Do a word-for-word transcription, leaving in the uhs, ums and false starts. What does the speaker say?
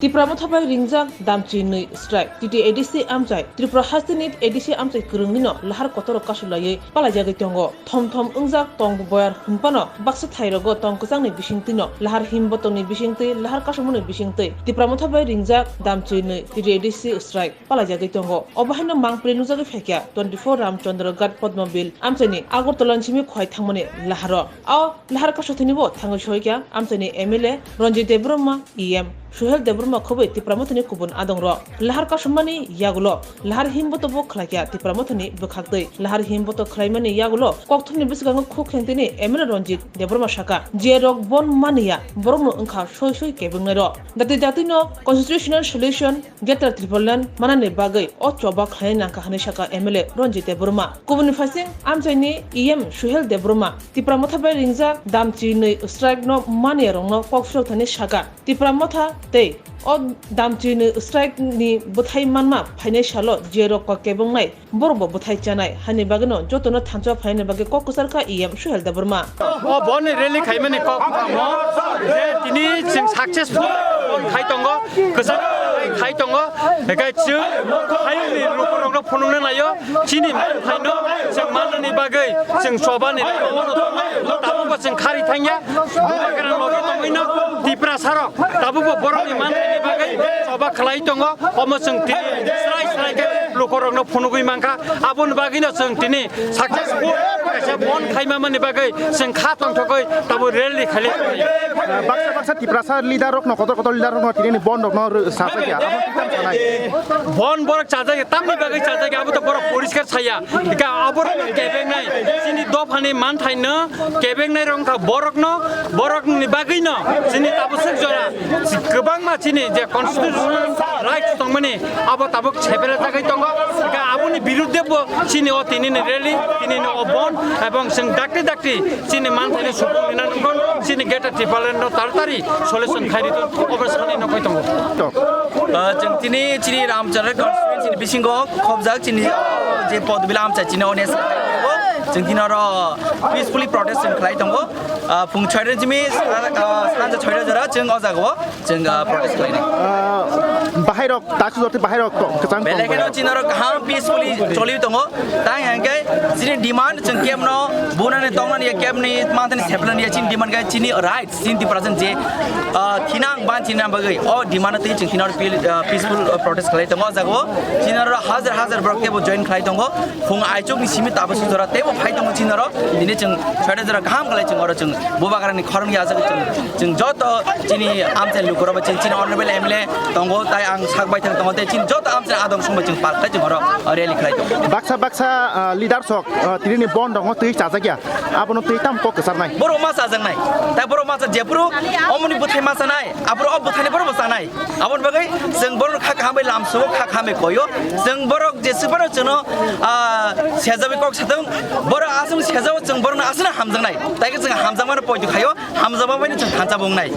Tipra Motha bai ringjak damchwi nwi strike. T T A D C amchai, Tripura hasteni A D C amchai kwrwngwino lahar kotorok kasulaiwi palaijagwi tongo. Thom thom wngjak tong boyar hwnphano baksa thairogo tong kwchangni bisingtwino lahar him botongni bisingtwi, lahar kasumani bisingtwi Tipra Motha bai ringjak damchwi nwi T T A D C strike palaijagwi tongo. Obo haino mangpili nukjagwi phaikha twenty four Ramchandra Ghat Padmabil amchaini Agartala ni simi khwlai thangmani laharo. O lahar kasothwinibo thangwi soikha amchaini M L A Ranjit Debbarma, E M Suhel Debbarma khobwi Tipra Mothani kubun adongrok. Lahar kasumani yagulo lahar himbotobo khlaikha Tipra Mothani bwkhaktwi. Lahar himboto khlaimani yagulo kokthumni bwskango Khukhengtini M L A Ranjit Debbarma sakha, je rok bon maniya borokno wngkha soi soi kebengnairok. Dati datino constitutional solution Greater Tipraland manani bagwi o choba khlai nangkha hwnwi sakha M L A Ranjit Debbarma. Kubuni phaising amchaini E M Suhel Debbarma Tipra Motha bai ringjak damchwi nwi strike no maniya rokno kok philok thani sakha. Tipra Motha tei o damchwi nwi strike ni bwthai manma phainai salo je rok kok kebongnai borok bo bwthai chanai hani bagwino jotono thansa phainani bagwi kok kwchar kha E M Suhel Debbarma. O boni rally khaimani kok tamo je tini chwng successful khai tongo, kwchar khai tongo, ekai chwng hayungni lukurokno phunukna naio, chini manthaino chwng mannani bagwi chwng chobani tabukbo chwng khari thangya, bubagra logi tongwino Tiprasarok tabukbo borokni manthaini bagwi choba khlai tongo, omo chwng tini srai srai khe lukurokno phunugwi mankha, aboni bagwino chwng tini successful kaisa bon khaima mani bagwi chwng kha tongthogwi tabo rally khali. Baksa baksa Tiprasa leader rokno, kotor kotor leader rokno tini ni bon rokno rw-, sajakya, abo twi tam sanai. Bon borok chajakya, tamni bagwi chajakya, abo to borok poriskar saya. Ika abo rokno kebengnai, chini dophani manthaino kebengnai rok wngkha borokno, borokni bagwino chini tabuk swk jora kwbangma chini je constitutional rights tongmani abo tabuk sepele jagwi tongo. Ika aboni birudde bo chini o tinini rally, tinini o bon, ebong chwng dakti dakti chini manthaini supung nina nungkon chini Greater Tipraland no taratari solution khairi tong obo sani nokoi tongo. Ah, chwng tini chini Ramchandra constituency ni bisingo khobjak chini, ah, je Podbila amchai chini O N S chwng tini oro peacefully protest chwng khlai tongo. Ah, phung chhoida jimi, ah, sanja chhoida jora chwng o jagao chwng, ah, protest khlainai. Ah, bahairok, taksujorti bahairok to-, kwchang tong Belai kheno bahairok. Chini oro kaham peacefully choli tongo. Tang hingke chini demand chwng kemno bunani tongnani ya kemni mantani seplani ya chini demand khe chini right, chini Tiprasa je, ah, thinang ban chini nang bagwi o demand twi chwng thinang pil-, ah, peaceful, ah, protest khlai tongo o jagao. Chini oro hajar hajar borok tebo join khlai tongo. Phung aichukni simi tabuk sujora teibo phai tongo chini oro. Tini chwng soida jora kaham khlai chwng oro chwng bubagrani khorang ya jagwi chwng, chwng joto chini amchai lukurok bai chini, chini honorable M L A tongo, tai ang sak bai thang tongo, tei chini joto amchai adong song bai chwng pal khlai chwng oro rally khlai tongo. Baksa baksa, ah, leader sok, ah, tini ni bon rokno twi chajakya, abono twi tam kok kwcharnai. Borok ma chajaknai, tai borok ma cha jephuru omoni bwthai ma chanai, aboro o bwthaini borok bo chanai. Aboni bagwi chwng borok kha kaham bai lamsao, kha kaham bai koyo. Chwng borok jeswk phano chwngno, ah, sejawi kok satung, borok aswk sejao chwng borokno aswkno hamjaknai. Tai khe chwng hamjakmano poito khaio, hamjakma bai chwng thansa bo wngnai.